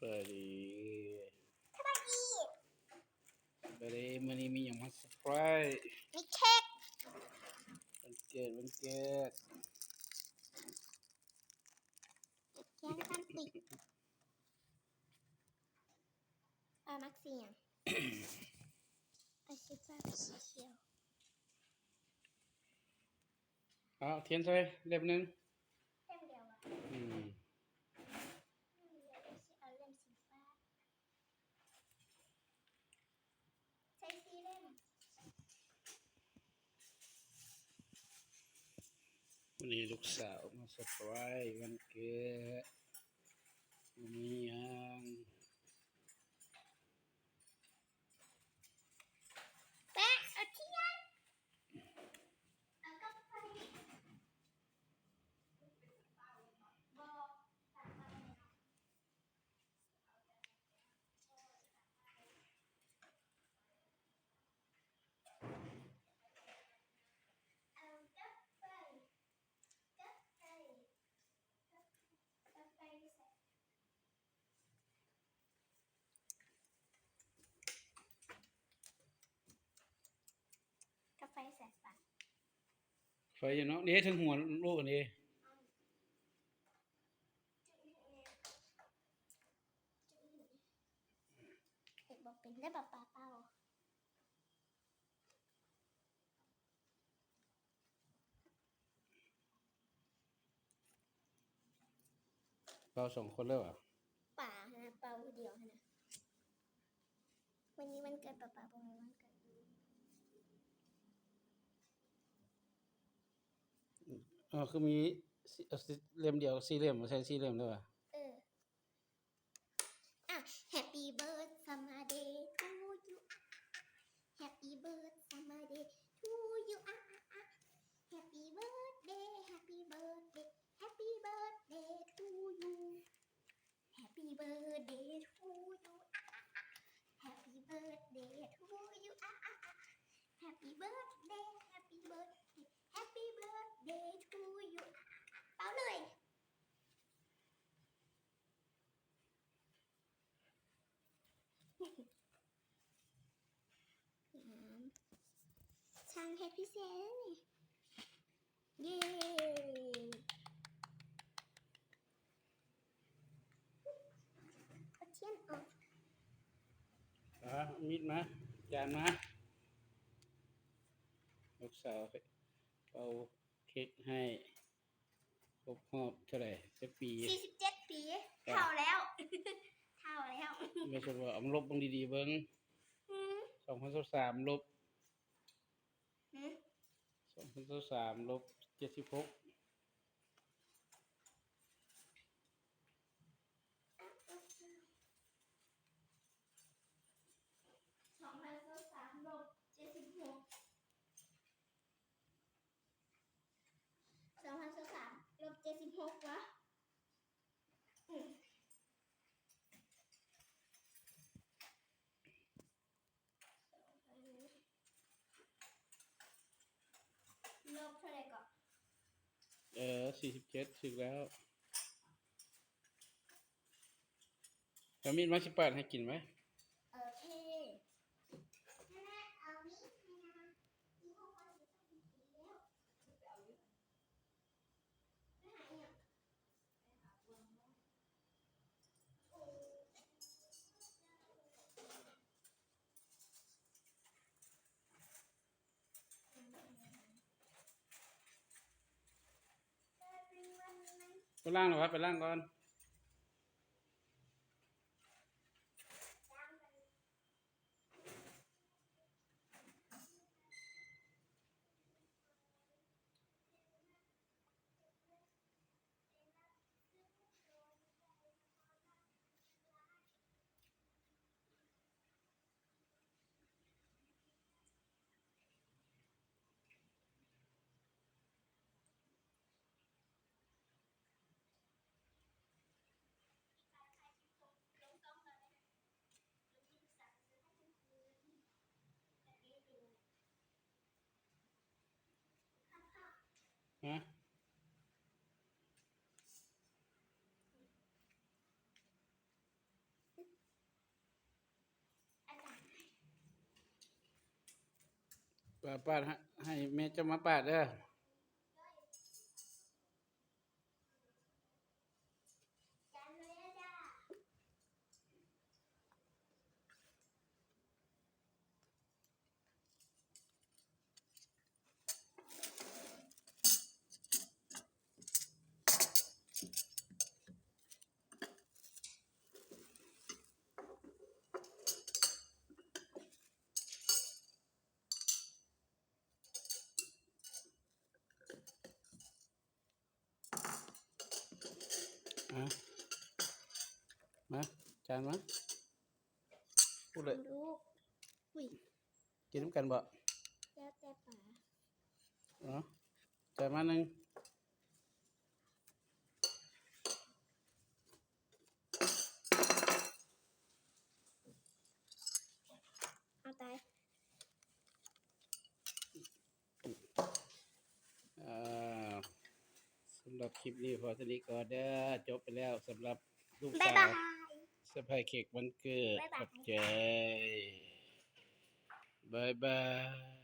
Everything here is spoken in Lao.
ບາຍດີ ສະບາຍດີ ສະບາຍດີ ມື້ນີ້ມີຫຍັງມາເຊີໄພຣສ໌? ມີເຄ້ກ ວັນເກີດ ວັນເກີດ ເຄ້ກຂຽນສັນຕິ ປ້າມັກສີຫຍັງ? ປ້າຄິດວ່າສີຂຽວ. ເອົາທຽນໃສ່ເຫຼັ້ມໜຶ່ງ ເຫຼັ້ມດຽວຫວາ? ອືມ ດຽວຊິເອົາເຫຼັ້ມສີຟ້າ ໃສ່ສີ່ເຫຼັ້ມ. ມື້ນີ້ລູກສາວມາເຊີໄພຣສ໌ວັນເກີດ ບໍ່ມີຫຍັງ. ແປະ ເອົາທຽນ ເອົາກັບໄຟ ບໍ່ ເອົາກັບໄຟ ກັບໄຟ ກັບໄຟຢູ່ໃສ? ກັບໄຟໃສປະ? ໄຟຢູ່ເນາະ ເດ້ ເທິງຫົວລູກຫັ້ນເດ້. ເຮັດບໍ່ເປັນເດ້ ປາປາເປົ່າ. ເປົ່າສອງຄົນເລີຍຫວາ? ປາຫັ້ນນະ ເປົ່າຜູ້ດຽວຫັ້ນນະ. ມື້ນີ້ວັນເກີດປາປາ ບໍ່ແມ່ນວັນເກີດ. ເອີ ຄືມີ ເອີ ເຫຼັ້ມດຽວ ສີ່ເຫຼັ້ມ ໃສ່ສີ່ເຫຼັ້ມເລີຍຫວາ? ເອີ. Happy birthday to you ອະ ອະ ອະ Happy birthday to you ອະ ອະ ອະ Happy birthday Happy birthday Happy birthday to you Happy birthday to you ອະ ອະ ອະ Happy birthday to you ອະ ອະ ອະ Happy birthday Happy birthday Happy birthday to you ອະ ອະ ອະ ເປົ່າເລີຍ. ຊ່າງເຮັດພິເສດເດ້ນີ້. ເຢ້ ເອົາທຽນອອກ. ອາ ມີດມາ ຈານມາ. ລູກສາວເປົ່າເຄັກໃຫ້ ຄົບຮອບເທົ່າໃດ ຈັກປີ? ສີ່ສິບເຈັດປີ. ເຖົ້າແລ້ວ ເຖົ້າແລ້ວ. ແມ່ນວ່າເອົາມາລົບເບິ່ງດີໆເບິ່ງ. ອືມ ສອງພັນຊາວສາມລົບ ຫືມ ສອງພັນຊາວສາມລົບເຈັດສິບຫົກ ສອງພັນຊາວສາມລົບເຈັດສິບຫົກ ສອງພັນຊາວສາມລົບເຈັດສິບຫົກຫວາ? ອືມ ລົບເທົ່າໃດເກາະ? ເອີ ສີ່ສິບເຈັດ ຖືກແລ້ວ. ເອົາມີດມາ ຊິປາດໃຫ້ກິນໄວ. ໂອເຄ ແມ່ເອົາມີດມາ ອີ່ພໍ່ກໍຊິກິນແລ້ວ ໄປຫາອີ່ຫຍັງ? ໄປລ້າງແລ້ວຫວາ? ໄປລ້າງກ່ອນ. ປາດ ປາດ ໃຫ້ ໃຫ້ແມ່ເຈົ້າມາປາດເດີ. ອ່ະ ມາ ຈານມາ ພຸ້ນເລີຍ ລູກ ອຸ້ຍ ກິນນຳກັນບໍ່? ແລ້ວແຕ່ປາ ເອົາ ຈານມາໜຶ່ງ. ເອົາຕາຍ ອ່າ ສຳລັບຄລິບນີ້ພໍເທົ່ານີ້ກ່ອນເດີ ຈົບໄປແລ້ວສຳລັບລູກສາວ ສະໃພ້ເຄັກວັນເກີດ ຂອບໃຈ ບາຍບາຍ.